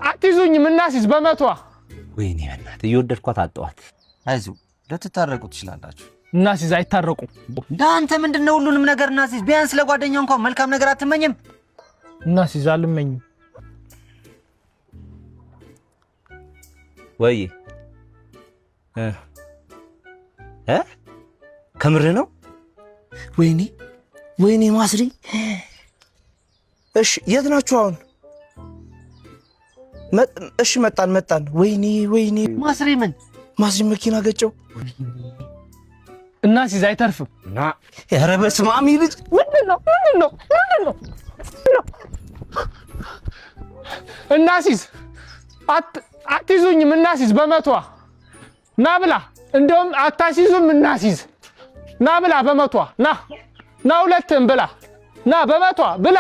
አትይዙኝም። እናሲዝ በመቷ። ወይኔ በእናትህ እየወደድኳት አጣኋት። አይዞህ ልትታረቁ ትችላላችሁ። እናሲዝ አይታረቁም። አንተ ምንድነው ሁሉንም ነገር እናሲዝ? ቢያንስ ለጓደኛው እንኳን መልካም ነገር አትመኝም? እናሲዝ አልመኝም። ወይ እ ከምር ነው? ወይኔ ወይኔ ማስሪ። እሺ የት ናችሁ አሁን? እሺ መጣን መጣን። ወይኔ ወይኔ ማስሪ። ምን ማስሪ መኪና ገጨው። እናሲዝ አይተርፍም። ና ኧረ በስመ አብ ልጅ ምንድን ነው ምንድን ነው ምንድን ነው? እናሲዝ አትይዙኝም። እናሲዝ በመቷ ና ብላ። እንደውም አታሲዙም። እናሲዝ ና ብላ በመቷ ና ና ሁለትም ብላ ና በመቷ ብላ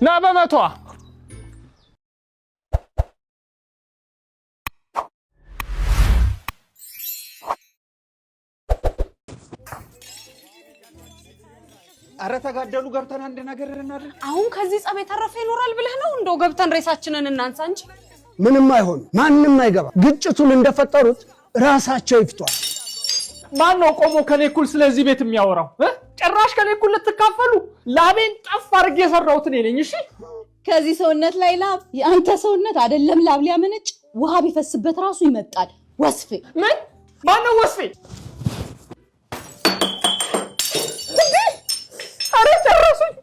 ና በመቷ። አረ ተጋደሉ፣ ገብተን አንድ ነገር እናድርግ። አሁን ከዚህ ጸብ የተረፈ ይኖራል ብለህ ነው? እንደው ገብተን ሬሳችንን እናንሳ እንጂ። ምንም አይሆን፣ ማንም አይገባ። ግጭቱን እንደፈጠሩት ራሳቸው ይፍቷል። ማን ነው ቆሞ ከኔ እኩል ስለዚህ ቤት የሚያወራው? ጭራሽ ከኔ እኩል ልትካፈሉ? ላቤን ጠፍ አድርጌ የሰራሁት እኔ ነኝ። እሺ ከዚህ ሰውነት ላይ ላብ፣ የአንተ ሰውነት አይደለም ላብ ሊያመነጭ ውሃ ቢፈስበት ራሱ ይመጣል። ወስፌ ምን? ማነው ወስፌ? አረ ጨረሱኝ!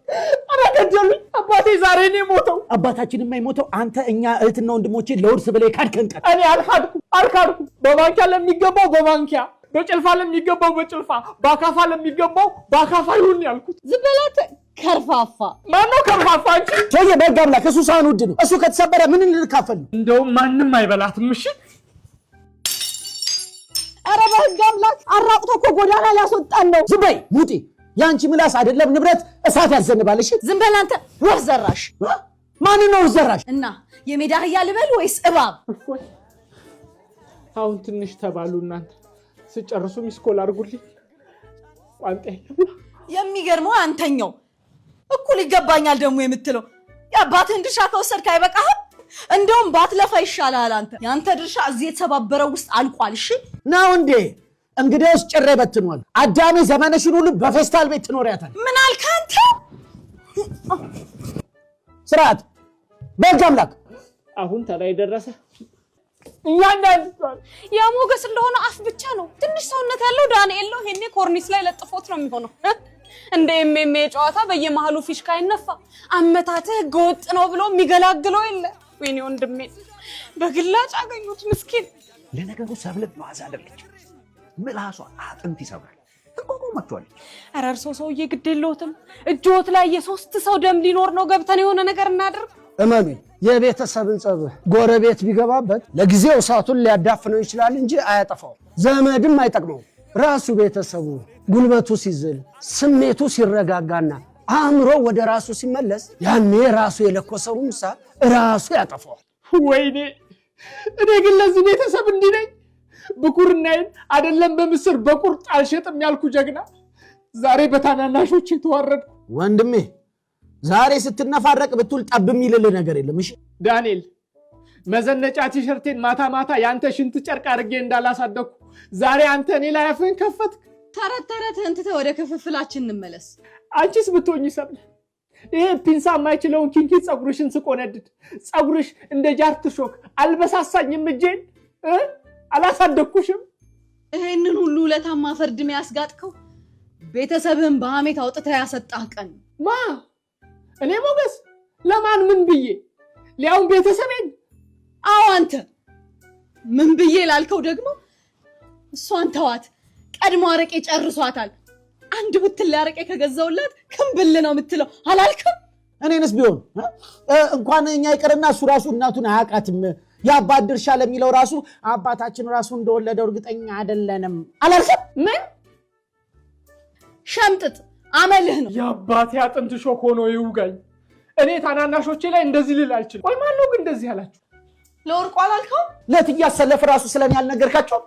አረ ገደሉኝ! አባቴ ዛሬ ነው የሞተው። አባታችን የማይሞተው አንተ እኛ እህትና ወንድሞቼ ለውርስ ብለህ ካድከን ቀን። እኔ አልካድኩም አልካድኩም። በማንኪያ ለሚገባው በማንኪያ፣ በጭልፋ ለሚገባው በጭልፋ፣ በአካፋ ለሚገባው በአካፋ ይሁን ያልኩት። ዝም በላት ከርፋፋ። ማነው ከርፋፋ? አንቺ ሰውዬ በሕግ አምላክ እሱ ሳህን ውድ ነው። እሱ ከተሰበረ ምን እንልካፈል ነው? እንደውም ማንም አይበላትም። እሺ ኧረ በሕግ አምላክ አራቁቶ እኮ ጎዳና ሊያስወጣን ነው። ዝም በይ ሙጢ። የአንቺ ምላስ አይደለም ንብረት እሳት ያዘንባል። እሺ ዝም በል አንተ ወፍ ዘራሽ። ማንን ነው ወፍ ዘራሽ? እና የሜዳ አህያ ልበል ወይስ እባብ? አሁን ትንሽ ተባሉ እናንተ። ስጨርሱ missed call አድርጉልኝ። ቋንጤ የሚገርመው አንተኛው እኩል ይገባኛል ደግሞ የምትለው የአባትህን ድርሻ ከወሰድክ አይበቃህም? እንደውም ባትለፋ ይሻልሃል። አንተ የአንተ ድርሻ እዚህ የተሰባበረው ውስጥ አልቋል። እሺ ነው እንዴ? እንግዲያውስ ጭሬ በትኗል። አዳሜ ዘመነሽን ሁሉ በፌስታል ቤት ትኖሪያታል። ምን አልክ አንተ? ስርዓት በሕግ አምላክ አሁን ተላይ ደረሰ። እያንዳንዱ ያ ሞገስ እንደሆነ አፍ ብቻ ነው። ትንሽ ሰውነት ያለው ዳንኤል ነው። ይሄኔ ኮርኒስ ላይ ለጥፎት ነው የሚሆነው። እንደ MMA ጨዋታ በየመሃሉ ፊሽካ ይነፋ። አመታትህ ህገወጥ ነው ብሎ የሚገላግለው የለ። ወይኔ ወንድሜ በግላጭ አገኙት ምስኪን። ለነገሩ ሰብለ መዋዛ አይደለች፣ ምላሷ አጥንት ይሰብራል። ትቋቋማቸዋለች። ኧረ እርሶ ሰውዬ ግድ የለዎትም። እጅዎት ላይ የሶስት ሰው ደም ሊኖር ነው። ገብተን የሆነ ነገር እናድርግ። እመኑኝ፣ የቤተሰብን ጸብ ጎረቤት ቢገባበት ለጊዜው እሳቱን ሊያዳፍነው ይችላል እንጂ አያጠፋውም። ዘመድም አይጠቅመውም። ራሱ ቤተሰቡ ጉልበቱ ሲዝል፣ ስሜቱ ሲረጋጋና አእምሮ ወደ ራሱ ሲመለስ ያኔ ራሱ የለኮሰውን እሳት ራሱ ያጠፋዋል። ወይኔ እኔ ግን ለዚህ ቤተሰብ እንዲህ ነኝ። ብኩርናዬን አይደለም በምስር በቁርጥ አልሸጥም ያልኩ ጀግና ዛሬ በታናናሾች የተዋረድኩ። ወንድሜ ዛሬ ስትነፋረቅ ብትውል ጠብ የሚልልህ ነገር የለም። እሺ ዳንኤል፣ መዘነጫ ቲሸርቴን ማታ ማታ የአንተ ሽንት ጨርቅ አድርጌ እንዳላሳደግኩ ዛሬ አንተ እኔ ላይ አፍህን ከፈትክ። ተረት ተረትህን ትተህ ወደ ክፍፍላችን እንመለስ። አንቺስ ብትሆኚ ሰብለ፣ ይሄ ፒንሳ የማይችለውን kinky ፀጉርሽን ስቆነድድ ፀጉርሽ እንደ ጃርት ሾክ አልበሳሳኝም? እጄን አላሳደግኩሽም? ይሄንን ሁሉ ውለታማ ፍርድ የሚያስጋጥከው ቤተሰብህን በሐሜት አውጥተህ ያሰጣህ ቀን ማ እኔ ሞገስ ለማን ምን ብዬ ሊያውም ቤተሰቤን? አዎ አንተ ምን ብዬ ላልከው ደግሞ እሷን ተዋት፣ ቀድሞ አረቄ ጨርሷታል። አንድ ቡትል አረቄ ከገዛውላት ክምብል ነው የምትለው አላልክም? እኔንስ ቢሆን እንኳን እኛ ይቅርና እሱ ራሱ እናቱን አያውቃትም። የአባት ድርሻ ለሚለው ራሱ አባታችን ራሱ እንደወለደው እርግጠኛ አይደለንም አላልክም? ምን ሸምጥጥ አመልህ ነው። የአባቴ አጥንት ሾክ ሆኖ ይውጋኝ። እኔ ታናናሾቼ ላይ እንደዚህ ልል አልችልም። ቆይ ማነው ግን እንደዚህ አላችሁ? ለወርቁ አላልከው? ለት እያሰለፈ ራሱ ስለኔ ያልነገርካቸው?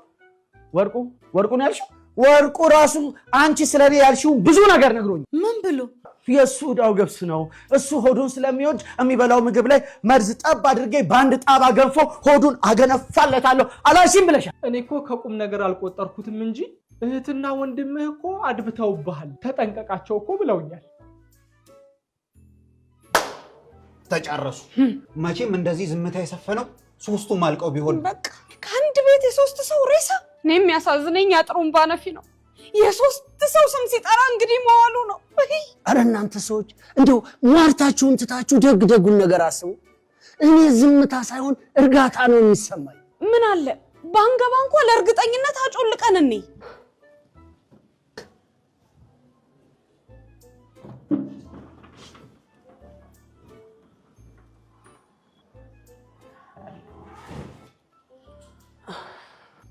ወርቁ ወርቁ ነው ያልሽው? ወርቁ ራሱ አንቺ ስለኔ ያልሽውን ብዙ ነገር ነግሮኝ። ምን ብሎ? የእሱ ዕዳው ገብስ ነው። እሱ ሆዱን ስለሚወድ የሚበላው ምግብ ላይ መርዝ ጠብ አድርጌ በአንድ ጣባ ገንፎ ሆዱን አገነፋለታለሁ አላልሽም ብለሻል። እኔ እኮ ከቁም ነገር አልቆጠርኩትም እንጂ እህትና ወንድምህ እኮ አድብተውብሃል፣ ተጠንቀቃቸው እኮ ብለውኛል። ተጨረሱ። መቼም እንደዚህ ዝምታ የሰፈነው ሶስቱም አልቀው ቢሆን። በቃ ከአንድ ቤት የሶስት ሰው ሬሳ። እኔ የሚያሳዝነኝ የጥሩምባ ነፊ ነው። የሶስት ሰው ስም ሲጠራ እንግዲህ መዋሉ ነው። አረ እናንተ ሰዎች፣ እንደው ሟርታችሁን ትታችሁ ደግ ደጉን ነገር አስቡ። እኔ ዝምታ ሳይሆን እርጋታ ነው የሚሰማኝ። ምን አለ ባንገባ እንኳ ለእርግጠኝነት አጮልቀን እኔ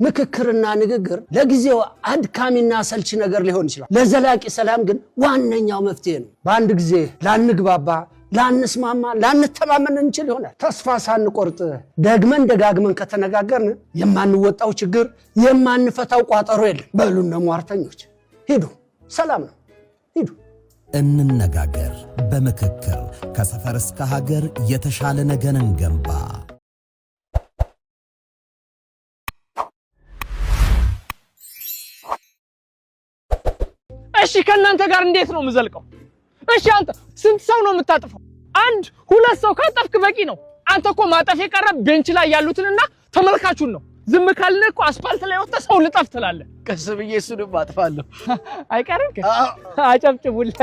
ምክክርና ንግግር ለጊዜው አድካሚና ሰልች ነገር ሊሆን ይችላል። ለዘላቂ ሰላም ግን ዋነኛው መፍትሄ ነው። በአንድ ጊዜ ላንግባባ፣ ላንስማማ፣ ላንተማመን እንችል ይሆናል። ተስፋ ሳንቆርጥ ደግመን ደጋግመን ከተነጋገርን የማንወጣው ችግር፣ የማንፈታው ቋጠሮ የለም። በሉ እነ ሟርተኞች ሂዱ፣ ሰላም ነው፣ ሂዱ። እንነጋገር፣ በምክክር ከሰፈር እስከ ሀገር የተሻለ ነገን እንገንባ። እሺ ከእናንተ ጋር እንዴት ነው የምዘልቀው? እሺ አንተ ስንት ሰው ነው የምታጥፈው? አንድ ሁለት ሰው ካጠፍክ በቂ ነው። አንተ እኮ ማጠፍ የቀረ bench ላይ ያሉትንና ተመልካቹን ነው። ዝም ካልን እኮ አስፋልት ላይ ወጥተህ ሰው ልጠፍ ትላለህ። ቀስ ብዬ እሱንም አጥፋለሁ። አይቀርም። አጨብጭቡለት።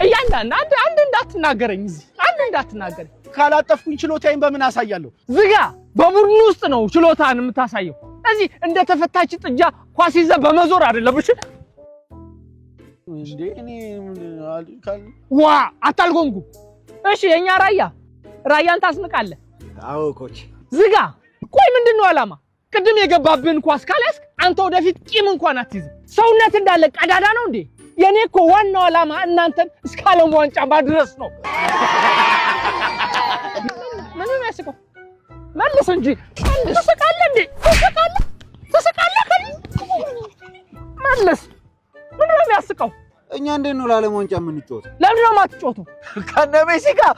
እያንዳንድ አንድ አንድ እንዳትናገረኝ፣ እዚህ አንድ እንዳትናገረኝ። ካላጠፍኩኝ ችሎታዬን በምን አሳያለሁ? ዝጋ። በቡድኑ ውስጥ ነው ችሎታን የምታሳየው። እዚህ እንደ ተፈታች ጥጃ ኳስ ይዘህ በመዞር አይደለም። እሺ። እንዴ እኔ ዋ አታልጎንጉ። እሺ የኛ ራያ ራያን ታስንቃለህ። አዎ coach። ዝጋ። ቆይ ምንድን ነው ዓላማ? ቅድም የገባብህን ኳስ ካልያዝክ አንተ ወደፊት ቂም እንኳን አትይዝም። ሰውነት እንዳለ ቀዳዳ ነው እንዴ? የኔ እኮ ዋናው ዓላማ እናንተን እስከ ዓለም ዋንጫ ማድረስ ነው። ምን ነው ያስቀው? መልስ እንጂ መልስ። ትስቃለህ እንዴ? ትስቃለህ? ትስቃለህ? መልስ። ምን ነው የሚያስቀው? እኛ እንዴት ነው ለዓለም ዋንጫ የምንጫወተው? ለምንድን ነው የማትጫወተው? ከነ ሜሲ ጋር።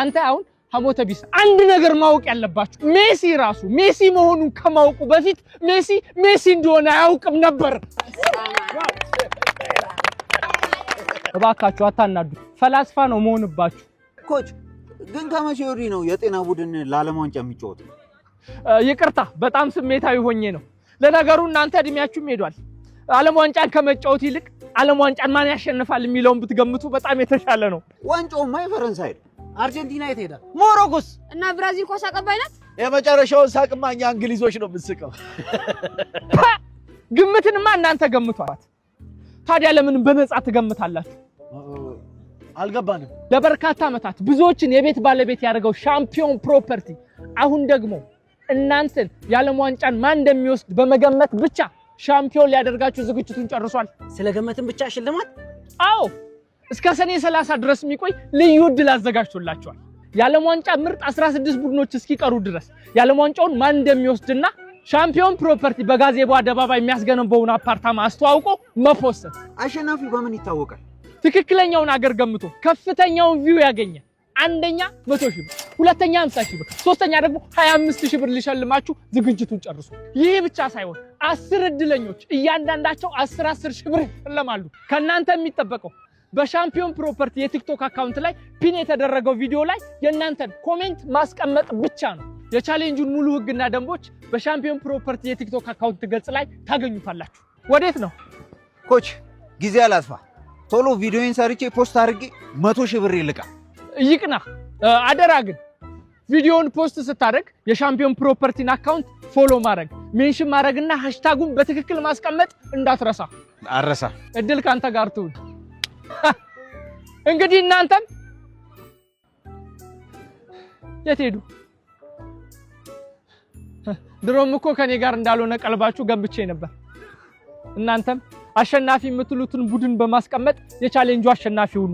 አንተ አሁን ሐሞተ ቢስ፣ አንድ ነገር ማወቅ ያለባችሁ ሜሲ ራሱ ሜሲ መሆኑን ከማወቁ በፊት ሜሲ ሜሲ እንደሆነ አያውቅም ነበር። እባካችሁ አታናዱ። ፈላስፋ ነው መሆንባችሁ። Coach ግን ከመቼ ወዲህ ነው የጤና ቡድን ለዓለም ዋንጫ የሚጫወተው? ይቅርታ በጣም ስሜታዊ ሆኜ ነው። ለነገሩ እናንተ እድሜያችሁም ሄዷል። ዓለም ዋንጫን ከመጫወት ይልቅ ዓለም ዋንጫን ማን ያሸንፋል የሚለውን ብትገምቱ በጣም የተሻለ ነው። ዋንጫውማ የፈረንሳይ ነው። አርጀንቲና የት ሄዳ? ሞሮኮስ። እና ብራዚል ኳስ አቀባይ ናት። የመጨረሻውን ሳቅማ እኛ እንግሊዞች ነው የምንስቀው። ግምትንማ እናንተ ገምቷት። ታዲያ ለምን በነፃ ትገምታላችሁ? አልገባንም። ለበርካታ ዓመታት ብዙዎችን የቤት ባለቤት ያደረገው ሻምፒዮን ፕሮፐርቲ አሁን ደግሞ እናንተን የዓለም ዋንጫን ማን እንደሚወስድ በመገመት ብቻ ሻምፒዮን ሊያደርጋችሁ ዝግጅቱን ጨርሷል። ስለገመትን ብቻ ሽልማት? አዎ፣ እስከ ሰኔ 30 ድረስ የሚቆይ ልዩ እድል አዘጋጅቶላቸዋል። የዓለም ዋንጫ ምርጥ 16 ቡድኖች እስኪቀሩ ድረስ የዓለም ዋንጫውን ማን እንደሚወስድና ሻምፒዮን ፕሮፐርቲ በጋዜቦ አደባባይ የሚያስገነባውን አፓርታማ አስተዋውቆ መፖሰት። አሸናፊው በምን ይታወቃል? ትክክለኛውን አገር ገምቶ ከፍተኛውን view ያገኘ አንደኛ 100,000 ብር፣ ሁለተኛ 50 ሺህ ብር፣ ሶስተኛ ደግሞ 25 ሺህ ብር ሊሸልማችሁ ዝግጅቱን ጨርሱ። ይህ ብቻ ሳይሆን 10 እድለኞች እያንዳንዳቸው 10 10 ሺህ ብር ይሸለማሉ። ከእናንተ የሚጠበቀው በሻምፒዮን ፕሮፐርቲ የቲክቶክ account ላይ pin የተደረገው ቪዲዮ ላይ የእናንተን comment ማስቀመጥ ብቻ ነው። የ challenge ኡን ሙሉ ህግና ደንቦች በሻምፒዮን ፕሮፐርቲ የቲክቶክ account ገጽ ላይ ታገኙታላችሁ። ወዴት ነው? Coach ጊዜ አላጥፋ፣ ቶሎ ቪዲዮን ሰርቼ post አድርጌ 100,000 ብር ይልቃል። ይቅና። አደራ ግን ቪዲዮውን post ስታደርግ የሻምፒዮን ፕሮፐርቲን account follow ማድረግ፣ mention ማድረግና hashtag ኡን በትክክል ማስቀመጥ እንዳትረሳ። አረሳ። እድል ካንተ ጋር ትሁን። እንግዲህ እናንተም የት ሄዱ? ድሮም እኮ ከኔ ጋር እንዳልሆነ ቀልባችሁ ገንብቼ ነበር። እናንተም አሸናፊ የምትሉትን ቡድን በማስቀመጥ የቻሌንጁ አሸናፊ ሁኑ።